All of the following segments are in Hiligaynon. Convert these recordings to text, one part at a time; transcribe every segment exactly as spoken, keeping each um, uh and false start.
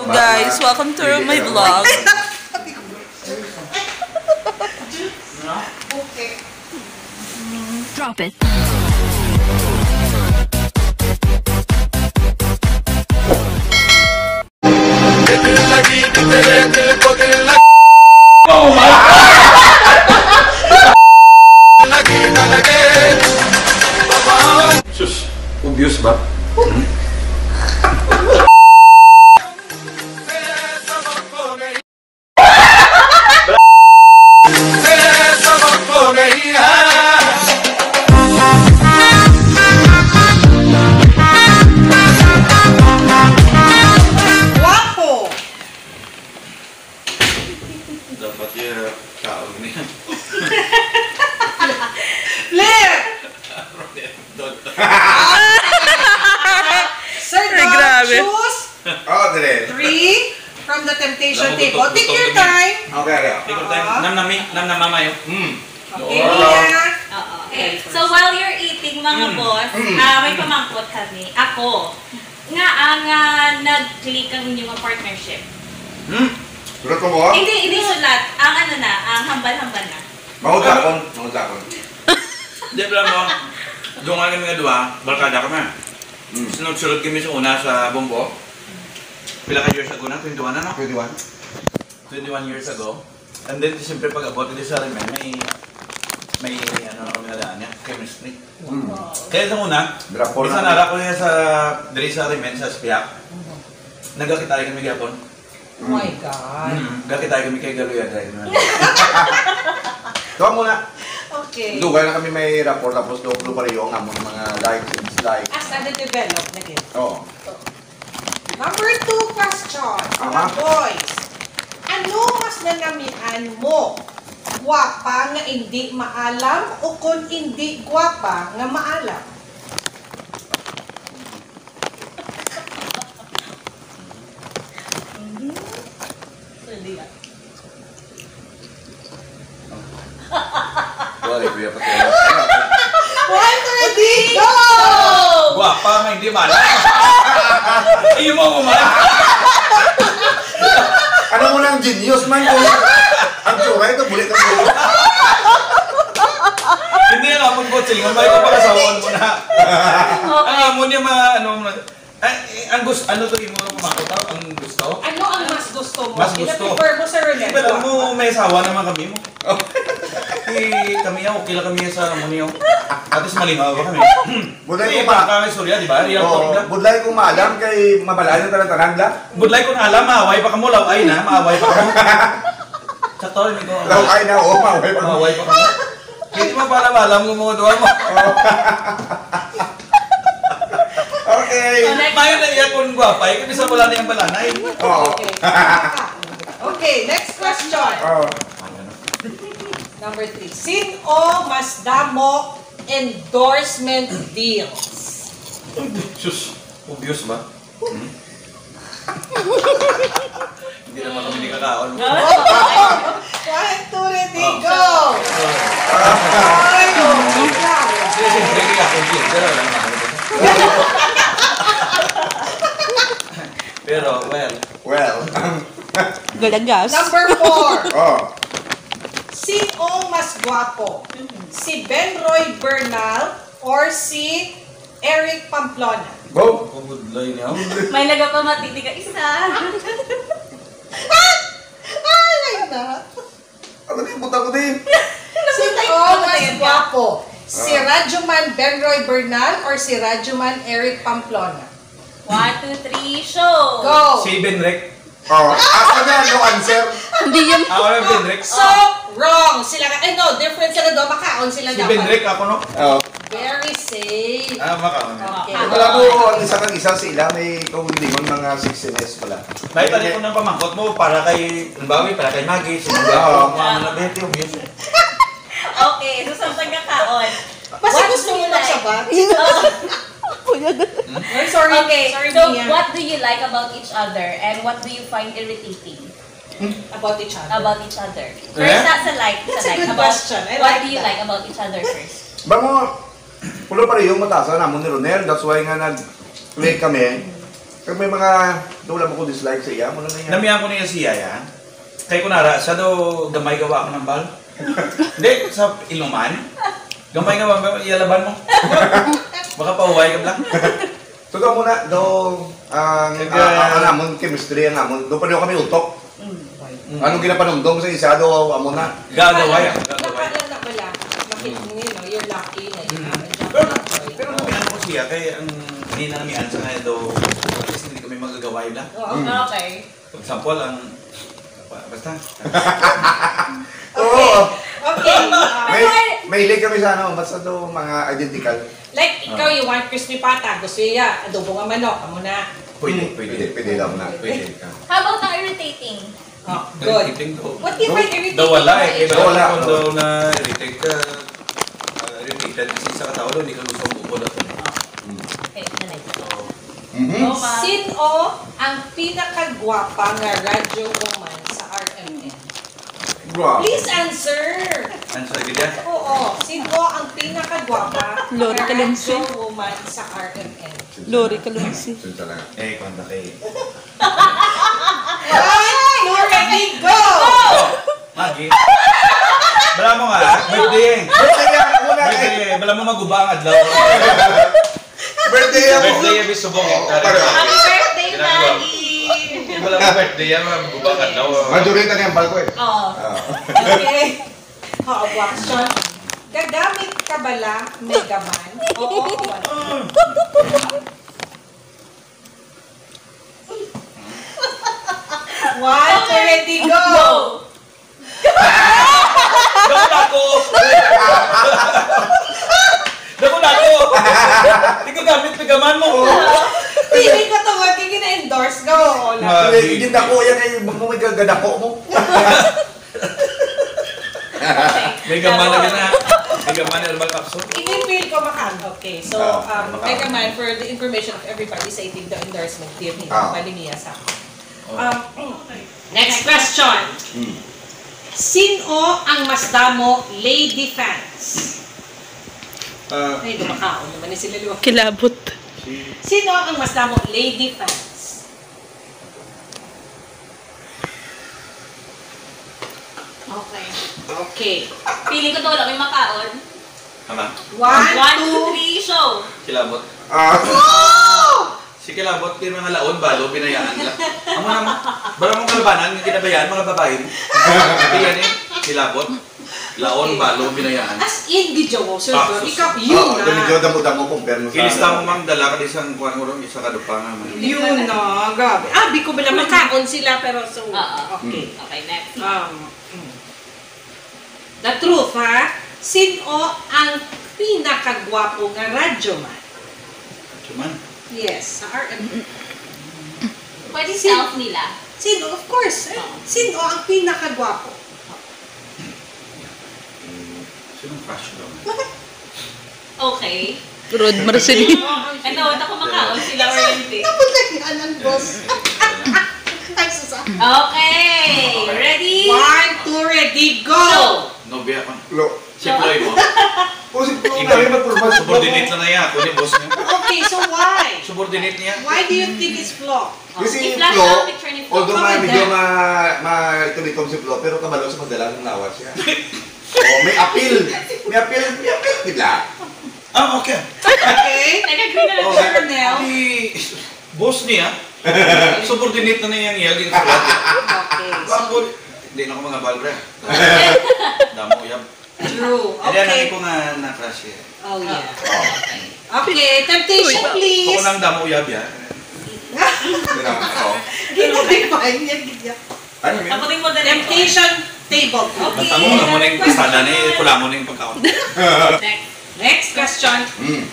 Guys, welcome to my vlog. Drop it. Sus, obvious ba? Guapo! Dapat yung kaon niya. Flip! Sir Ay, Dom, grabe. Choose Oh, dire. Three from the temptation Naku, table. gutom, Take your gutom na. time. Okay, okay. Take your time. Nam nami, nam na mama yun. Mm. Okay, Mia. Okay. So while you're eating, mga boss, ah, may pamangkot kami. Ako, nga ang ah, nag-click ang inyong partnership. Hmm? Sulat mo ko? Hindi, hindi sulat. Ang ano na, ang hambal-hambal na. Mahudakon. Mahudakon. Di ba mo? Doon nga kami nga duha, barkada kami. Sunod-sunod kami sa una sa Bombo. Pila ka years ago na? Twenty-one na, no? Twenty-one. Twenty-one years ago. And then, siyempre, pag-abot dito sa Rimen, may, may, ano na kami nadaan niya, chemistry. Hmm. Kaya sa una, Drapo isa na. Nara ko niya sa, diri sa Rimen, sa Spiak. Nagkakita kami gihapon. Oh my God. Mm, gakita kami kay Galuya dahil na. Tuwa muna. Okay. Dugay na kami may rapport tapos do do pareho ang among mga likes and dislikes. As na-develop na gid. Oo. Number two question, mga Aha. boys. Ano mas nanamian mo? Gwapa nga indi maalam o kon indi gwapa nga maalam? Wala, kuya, pati. One, two, three, go! Gwapa nga hindi maalam. Imo mo man. Ano mo nang genius man kung ang tsura ito, bulit ang bulit. Hindi nga po po silingon, may kapakasawon mo na. Ang amo niya ma ano mo na. Ay, eh, ang gusto, ano to imo ang pamangkot ang gusto? Ano ang mas gusto mo? Mas gusto. Pina-prefer mo sa Ronel? Pero mo may asawa naman kami mo. Eh, kami yan, okay lang kami sa amo niyo. At least malingaw ba kami? Budlay Hindi ko pa pa. kami surya, di ba? Real Oo, talk lang. budlay kung maalam kay mabalaan yung tanan-tanan lang. Budlay kung alam, maaway pa kamo, laway na, maaway pa kamo. Sakto rin ko. Laway na, oo, maaway pa. Maaway pa kamo. Hindi mo pala alam mo mga duwa mo. Okay. Bayo na iya kung gwapa, eh, kasi wala na yung balanay. Oo. Okay. Okay, next question. Oh. Number three. Sino mas damo endorsement deals? Sus, obvious ba? Hmm? Hindi naman kami nakakaon. One, two, ready, go! Ay, oh, wait lang. Sige, sige, sige, sige, sige, sige. Pero, well, Well. Galagas. Number four. Oh. Sino mas gwapo? Si Ben Roy Bernal or si Eric Pamplona? Go. Kubudlay niya. May nagapamati di ka isa. Ay, na. Ano na yung buta ko din? Sino mas gwapo? Si Radyoman Ben Roy Bernal or si Radyoman Eric Pamplona? One, two, three, show! Go! Si Ben Rick. Oh, ako na, no answer. Hindi yan. Ako na Ben Rick. So, wrong. Sila ka, eh no, different sila do. Makaon sila Si dapat. Ben Rick, ako no. Oh. Very safe. Ah, makaon. Okay. Wala mo ang isa kang isa sila may kaugalingon mga sixteen S pala. May tali ko ng pamangkot mo para kay, halimbawa, para kay Maggie, si Maggie, Oo. mga ano na, Betty, obvious. Okay, so samtang kakaon. Basta gusto mo lang sa bat? Ay, sorry. Okay, Sorry, so Mia. What do you like about each other and what do you find irritating About each other. About each other? Eh? First, sa, sa like, That's sa a like. Good About, question. I what like do you that. Like about each other first? Ba mo, pulo pareho matasan namon ni Ronel. That's why nga nag-click kami. Kag may mga, wala mo ko dislike sa iya, mo na niya. Namian ko niya siya, ya. Kay ko nara, siya daw gamay gawa ako ng bal. Hindi, sa inuman. Gamay gawa, iya laban mo. Baka pahuway ka lang. So, daw muna, daw, ang, Kag, ah, ang, ah, ang amon chemistry, ang amon, daw pa rin kami utok. Mm. Anong ginapanumdom sa isa, daw, amo na? Gagaway, ah, gagaway. Nakala na pala. Makit-, Mm. you know, you're lucky na you Mm. have a job Pero, like that. pero kung ano ko siya, kay ang hindi na kami ansa nga daw, at least hindi kami magagaway na. Oo, Mm. okay. For example, ang, basta. Oo. Okay. Okay. May, Pero I mahilig kami sa ano, basta daw mga identical. Like, ikaw, Ah. you want crispy pata, gusto niya, adobo nga manok, amo na. Pwede, Mm. pwede. Pwede, pwede lang na. Pwede ka. How about ang irritating? Oh, good. Irritating to. What do you find irritating? Daw wala eh. Kaya Daw wala, daw daw wala. na-irritate ka. Ah, irritated kasi sa katao, hindi ka gusto ang bukod ako. Mm. Okay, nanay. So, Mhm. Go, ma'am. Sino ang pinakagwapa nga radyo woman sa R M N? Grabe. Please answer. Answer gid yan. Oo, sino ang pinakagwapa Lori nga Kalunsi. radyo woman sa R M N? Lori Kalunsi. Sino talaga? Eh, kung na kay One, two, ready, go! Magi. Bala mo nga, birthday. Birthday yan, ako na kay Birthday, bala mo maguba ang adlaw. Birthday ako. Birthday, abi, subong, eh. Oh, pare. Happy birthday, Ginagawa. Maggie! Wala mo birthday yan, mga guba ka daw. Majority na yung balko eh. Oo. Ah. Okay. Oo, question. Gagamit ka bala, Mega Man? Oo, wala. One, two, ready, go! Dako na ako! Dako na ako! Di ko gamit, pigaman mo! Feeling ko to, wag yung gina-endorse ko. Wala. Hindi, hindi dako yan eh. Baka may gagadako mo. May gamana ka na. May gamana herbal capsule. Ini-feel ko, Makan. Okay, so, Ah, um, Makan. Mega Man, for the information of everybody, sa itig daw endorsement, dear, hindi Ah. ko pala niya sa ako. Oh. Um, next question. Hmm. Sino ang mas damo lady fans? Ah. Ay, dumakaon naman ni sila, Lua. Kilabot. Si Sino ang mas damo lady fans? Okay. Okay. Feeling ko to, wala may makaon. Tama. One, One, two, two. three, show. Kilabot. Ah. Oh! Si Kilabot, kay mga laon, balo, binayaan lang. Amo na, bala mong kalabanan, nga kinabayaan, mga babae. Kaya ni, Kilabot. Laon, Okay. balo, binayaan. As in, gid, Jowo, sir, Ah, Don, sus. ikaw, yun Ah, na. Dali, Jowo, damo-damo, compare mo sa Ilista mo, ma'am, dala ka di sang kuwan mo ron, isa ka dupa nga, ma'am. Yun na, grabe. Ah, di ko bala makaon sila, pero so, Ah, ah. okay. Hmm. Okay, next. Um, hmm. The truth, ha? Sino ang pinakagwapo nga radyoman? Radyoman? Yes, sa R M. Pwede Sin-, self nila. Sino? Of course. Eh, Oo. Sino ang pinakagwapo? Mm, sinong crush daw? Okay. Rod Marcelino. Ano, wala ko makaon sila or hindi. Napunta ni Alan, boss. Ay, susa. Okay. Okay. Ready? One, two, ready, go! Go! Nobya ko. Lo. Si Floy mo. O, si Floy Iba. na rin magpurma si Floy. Subordinate na na yan. Ako ni boss niya. Okay, so why? Subordinate niya. Why do you think it's Flo? Kasi I-flash Flo, ang picture ni Flo. although ma-, Bakit medyo na? ma-, ma-, ito-ito si Flo, pero kabalo sa madala ng lawas siya. Oh, may appeal. May appeal, may appeal, di ba? Ah, okay. Okay. Nag-agree na lang Oh, siya, Ronel. Di, boss niya, subordinate na na yung iya, ginsulat. Okay. Bangko, hindi na ako mga balre. Damo yan. True. Hindi, alam Okay. ko nga na-crush eh. Oh, yeah. Oh. Okay, temptation, Uy, please. Ako nang damo uyab yan. Pero, oh. Gina-define niya, gid niya. Ano yun? Ako din mo dali. Temptation table. Okay. Basta mo na mo na yung pasada ni, pula mo na yung pagkaon. Next. Next question. Mm.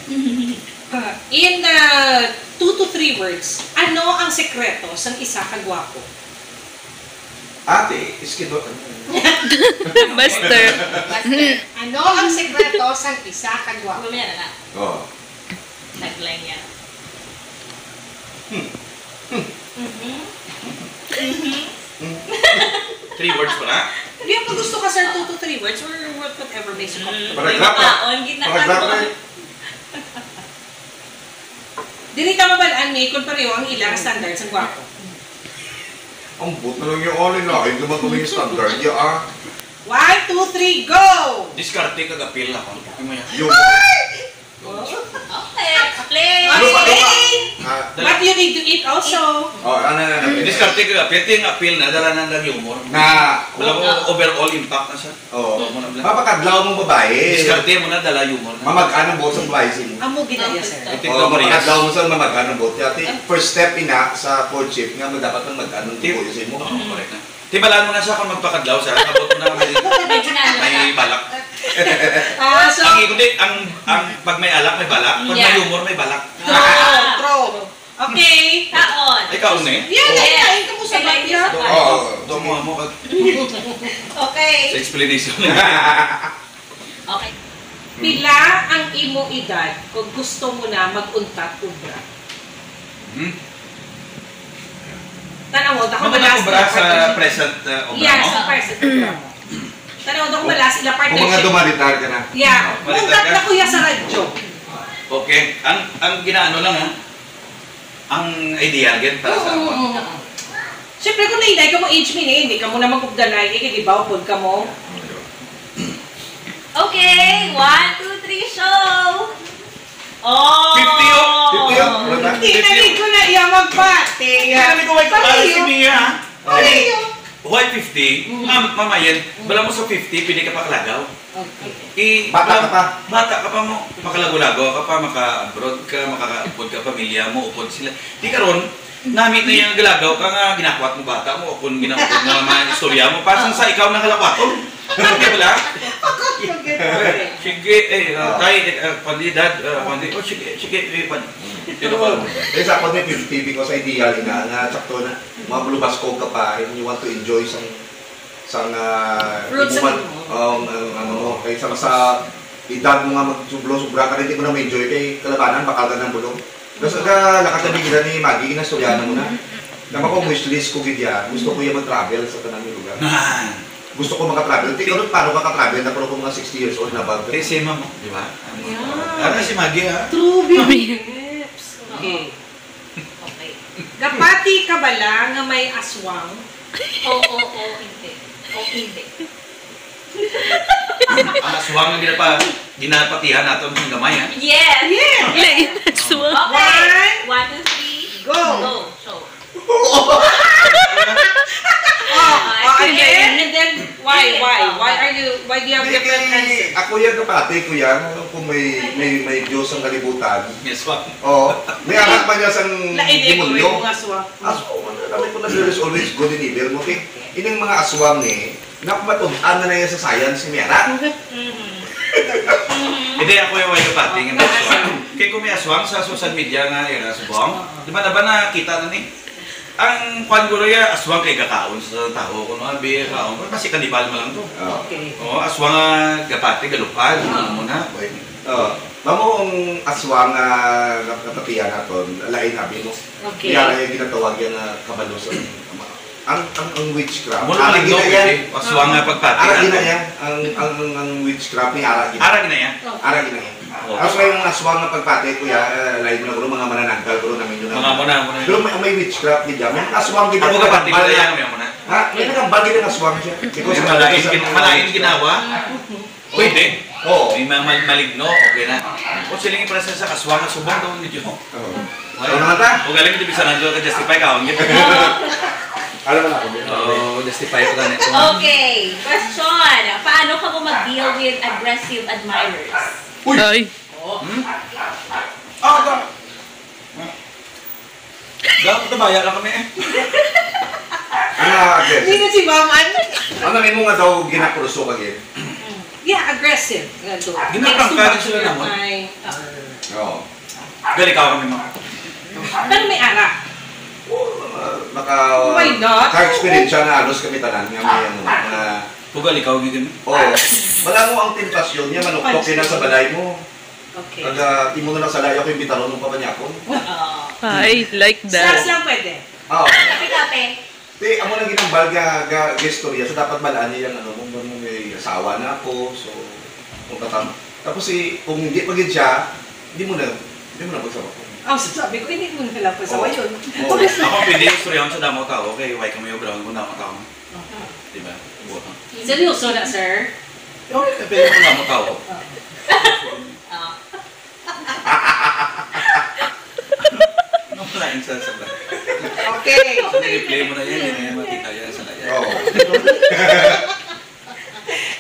In, uh, two to three words, ano ang sekreto sang isa ka gwapo? Ate, iskidot. Master. Master. Ano ang sekreto sang isa ka gwapo? Mamaya na lang. Oh. Tagline niya. Hmm. Mhm. Mhm. Three words pa na? Hindi, kung gusto ka, sir, two to three words or what-, whatever makes you comfortable. Mm, Paragraph, ah. Makaon, gid na Paragraph, ano. eh. Dili ta mabal-an, Mi, kung pareho ang ila nga standard sang gwapo. Ambot na lang yung alin, lain naman kami yung standard, ya, ah. One, two, three, go! Diskarte kag apil na, kung ano mo yan. Yung Okay, play. Ano pa, ano pa? Play. Ah, But you need to eat also. Oh, ano, ano, ano? Diskarte kag apil, ting apil na, dala na lang humor. Na, Wala ko, Oh. overall impact na siya. Oo. Oo, mo na, Bla. Mapakadlaw mong babae. Diskarte mo na, dala humor na. Mamag-an ang buot sa babae sa imo. Amo gid na iya, sir. Ito Oo, yung Maria. Mapakadlaw mo sa mamag-an ang buot. Kaya, ti-, first step ina sa courtship nga dapat ang mag-an ang Ti-, buot sa imo. Oo, correct na. Tibalaan mo na siya kung magpakadlaw siya. Abot mo na may, May ginano may siya. balak. Ah, so, Ang, kundi, ang, ang, pag may alak, may balak. Pag may Yeah. humor, may balak. True, true. Okay. Kaon. Ay, kaon na eh. Yan, Yes. yan, yan. Kamusta ba Kailangan yan? sa kaon. Oo, doon mo, mo, Okay. sa explanation. Okay. Pila ang imo edad kung gusto mo na mag-untat obra? Hmm? Tanaw, ako Mag-untat malas obra na sa part present, uh, obra Yes, mo? sa present obra mo. Tanaw, ako Kung, malas ila kung mga partition. dumaritar ka na. Yeah. Dumaritar Untat ka? na, kuya, sa radyo. Okay. Ang, ang ginaano lang, ha? Ang idea, gid, para sa Oo, ako. oo, oo. Siyempre, kung nainday ka mo, age mi na, hindi ka mo na magkugdanay, eh, kay di ba, upod ka mo? Okay, one, two, three, show! Oh! Fifty, oh! Fifty, oh! Wala. Hindi, Fifty, oh. narinig ko na iya magpati. Hindi, narinig ko, wait, Pareho. para si Mia, ha? Pareho. Why fifty? Mm. Ma'am, mamayan, Mm. bala mo sa fifty, pwede ka pa kalagaw. Okay. I-, Bata ka ma'am, pa. bata ka pa mo, makalago-lago ka pa, maka-abroad ka, makaupod ka, pamilya mo, upod sila. Di karon, nami na yung galagaw ka nga ginakwat mo bata mo, o kung ginaupod mo nga mga istorya mo, pasang sa ikaw na kalakwaton. Di ba? Ako, forget. Sige, eh, uh, Ah. tay, eh, uh, pandi, dad, uh, pandi. Oh, sige, sige, eh, pandi. Pero, eh, sa ako ni fifty, because ideal nga, nga sakto na, mga bulubaskog ka pa, and you want to enjoy some sang, ah, Fruits imuman, and um, ang, ano mo, kaysa sa edad mo nga magsublo, sobra ka, hindi mo na ma-enjoy kay kalabanan, bakal ka ng bulong. Basta ka, nakatabi kita ni Maggie, ginastoryahan mo na. Naman ko, wish list ko gid ya. Gusto ko yung mag-travel sa tanang lugar. Ah. Gusto ko maka-travel. Tingnan mo, paano ka ka-travel na, pero kung mga sixty years old na ba? Kay si Ma'am, di ba? Yeah. Ano si Maggie, ha? True, baby. Okay. Okay. Gapati ka bala nga may aswang? Oo, oo, hindi. O, hindi. Ang aswang nga ginapa-, ginapatihan naton sa gamay, ha? Yes. Yes. Lain aswang. Okay. One, One, two, three. Go. Go. Show. Oh, oh, again, and then why, why? Why are you, why do you have Hindi, different kay answers? Ako yan, kapatid ko yan. Kung may, may, may Diyos ang kalibutan. Yes, ma'am. Oo. May anak pa niya sang Lain eh, demonyo. Mga aswang. Aso, ano, kami po na, there is always good and evil. Mo, kay, ining mga aswang ni, nakumatud-an na na yan sa science ni Mera. Mhm. Mhm. Hindi, ako yung way kapatid nga aswang. Kay kung may aswang sa social media nga era, subong, di ba na ba nakita na ni? Ang kwan guro ya, aswang kay gakaon sa tawo, kuno abi, kaon, basi kanibal man lang to. Oo. Okay. Oo, aswang nga gapati, galupad, Ah. ano mo na, boy. Oo. Mamo ang aswang nga nap-, napatihan naton, lain abi mo. Okay. Yara yung ginatawag yan nga kabalo sa ang, ang, ang witchcraft. Amo na Ara maligno, gina yan. Pwede. Aswang nga pagpati Ara naton. Gina yan. Ang, ang, ang, ang witchcraft ni Ara gina. Ara gina yan. Okay. Ara gina yan. Oh. Tapos may mga aswang nga pagpati, kuya, eh, lain mo na, guro, mga manananggal, guro, namin yun. Mga muna, muna. Pero may, may witchcraft, di ba? May mga aswang, di ba, Ako kapatid, nagtambal. Kaya kami, muna. Ha? May nagambal, di na aswang siya. Because May malain malain gin-, sa malain ginawa. Pwede. Oo. May mga mal-, maligno, okay na. Kung sila yung presensya sa aswang, aswang daw, medyo. Oo. Ay, Ano na ta? Kung galing, hindi bisa nandun ka justify ka, hindi. Alam mo na ako, di ba? Oo, justify ko na nito. Okay, question. Paano ka mo mag-deal with aggressive admirers? Uy! Ay. Oh. Hmm? Ah, da-, Dapat nabaya lang kami eh. Ano, aggressive? Hindi na si Ma'am, ano? Ano, may mga daw ginakurso ka, Gil? Yeah, aggressive. Nga to. Ginaprangka Next to sila naman. Ay, uh, Oo. Gali ka kami, ma'am. Pero may ara. Oo, uh, naka-, Why not? Ka-experience siya na halos kami tanan nga may ano, na Tugal ikaw, gid, eh. Oo. Wala mo ang tentasyon niya, manuktok Punch. Yun ang sa balay mo. Okay. Pag, ah, imo na lang sa layo, kung imbitaron mo pa ba niya ako? Oo. I like that. Snacks lang pwede. Oo. Kape-kape. Te, amo nang ginambal nga, nga, nga istorya. So, dapat balaan niya yung ano, kung, kung may asawa na ako, so, kung tatam-, tapos si, kung hindi pa gid siya, hindi mo na, hindi mo na magsama ko. Ang sabi ko, hindi mo nila pasawayon. Oo. Ako, pwede yung istoryahan sa damo tao, kay why kami yung brown kung damo tao? Di ba? Buot na. Seryoso na, sir? Okay, kay pwede yung damo tao. Ah. Ano pala yung sasabihin? Okay. So, i-replay mo na yan, yun yung makita yan sa layar. Oo.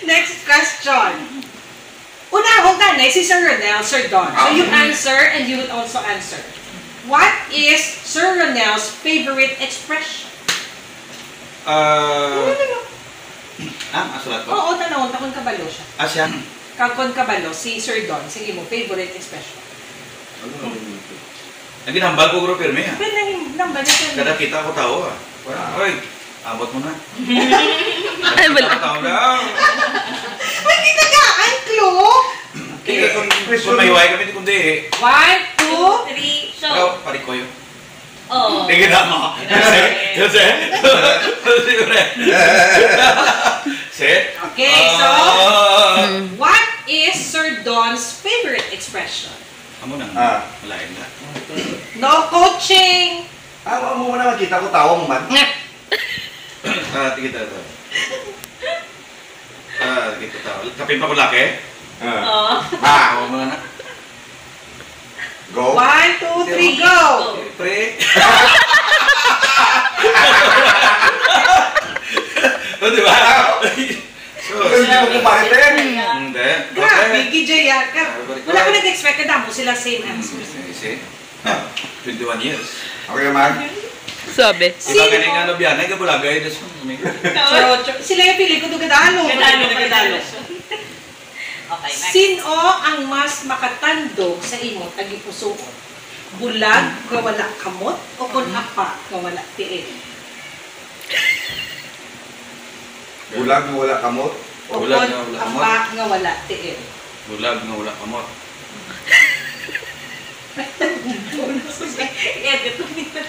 Next question. Unahon ta na si Sir Ronel, Sir Don. So you Ah. answer and you will also answer. What is Sir Ronel's favorite expression? Ah, Ano, ano? Ah, masulat ko? Oo, tanawon ta kung kabalo siya. Ah, siya? Kag kung kabalo, si Sir Don, sige mo, favorite expression. Ano ang favorite? Ang ginhambal ko, guro, pirmi, ha? Pero nang, nang balik ka Kada kita ko tao, ah. Wala, oy, abot mo na. Ay, wala. Kita ko tao na. Ay, di tagaan, Clo. Okay, kung, kung may way kami, kundi eh. One, two, three, show. Ikaw, pare ko yun. Oh. Hindi kita mo. Kasi, kasi, kasi, pre. Set? Okay, so, Ah. what is Sir Don's favorite expression? Amo nang Ah. malain na. No coaching! Ah, amo mo na makita ko, tawa mo man. Nga. Ah, sige, tawa, tawa. Ah, sige, tawa. Kapin pa ko laki? Ah. Oh. Ah. Tawa mo na na. Go. One, two, three, go! Pre. O, di ba? So, Hindi mo kumpare, te. Hindi. Grabe, Okay. gid, Jaya. Ka-, Ah, very wala ko good. nag-expect na damo sila same answers. Mm, see? Ah, twenty-one years. Okay naman. Sabi. Iba Sino? galing nga, no, biyanay ka, bulagay, das-, Charo, charo. Sila yung pili ko, do Gadalo. Gadalo, Gadalo. Okay, next. Sin-o ang mas makatandog sa imo tagipusoon? Bulag nga wala kamot o kon Hmm. apa nga wala tiil? Bulag nga wala kamot? O Bulag kon nga wala kamot. apa nga wala tiil? Bulag nga wala kamot. I-edit mo nila.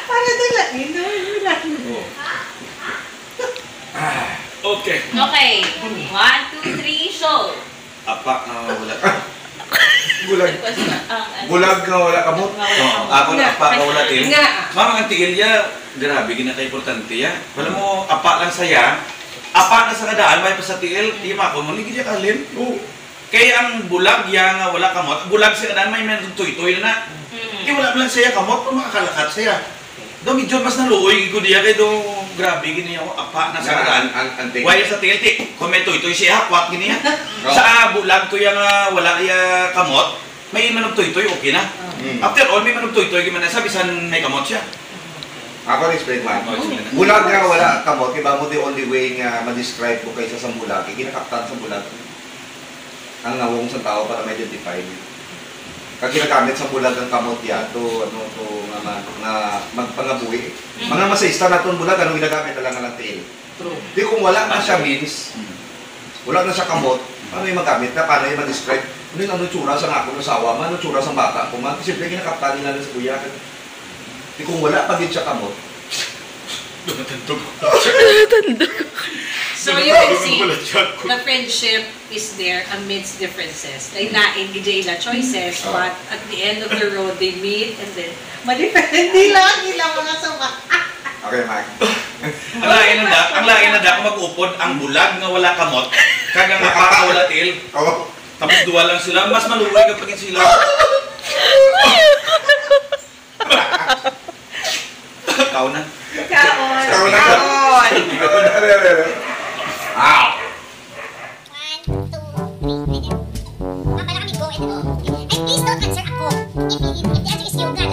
Para dala, eh, no? Wala. Oh. Ah, okay. Okay. One, two, three, show. Apa nga wala. Bulag. Ang, ano, Bulag nga wala kamot. nga wala Oo, kamot. ako na apa nga wala tiil. Nga. Mama, ang tiil ya, grabe, gina ka importante ya. Wala mo, apa lang saya. Apa na sa kadaan, may pa sa tiil, di ma ako, mali gid ya kalin. Oo. Kay ang bulag ya nga wala kamot, bulag sa kadaan, may man tuytoy na na. Mm. Kay wala man lang siya kamot, kung makakalakat siya. Do, medyo mas naluoy gid ko diya kay do, grabe gid niya, oh, apa na sa Nga, kadaan. ang, ang tingin. Why sa tiil, ti, kung may tuytoy siya, hakwat gid niya. No. Sa bulag to ya nga wala ya kamot, may manugtuytoy, okay na. Mm. After all, may manugtuytoy gid man na sa bisan may kamot siya. Ako na explain man. Oh, sige na. Bulag nga wala kamot, kay ba mo the only way nga ma-describe ko kay sa bulag, kay ginakaptan sa bulag ang nawong sa tao para ma-identify niya. Kag ginagamit sa bulag ang kamot ya to, ano, to nga ma-, nga magpangabuhi. Mm. Mga masahista naton bulag, ano ginagamit na lang nga lang tiil. True. Di kung wala na siya means, Mm. wala na siya kamot, paano yung magamit na? Paano yung ma-describe? Ano yung ano tsura sa nga akong asawa man? Ano tsura sa bata ko man? Siyempre, ginakaptan nila na sa buya. Di kung wala pa gid siya kamot. Dumatandog. Tandog. So, you can see, Wala siya. the friendship is there amidst differences. Lain-lain gid ila choices, Oh. but at the end of the road, they meet and then, ma-defend nila ang ilang mga suma. Okay, Mike. Ang lain na da, ang lain na da kung mag-upod ang bulag nga wala kamot, kag ang apa nga wala tiil. Oh. Tapos duwa lang sila, mas maluoy ka pa gid sila. Ikaw na. Kaon. Kaon na. Kaon. Kaon na, re, re, re. Wow. One, two, three, ready. Ma'am, bala kami go and ano. Ay, please don't answer ako. If, if, if the answer is yoga,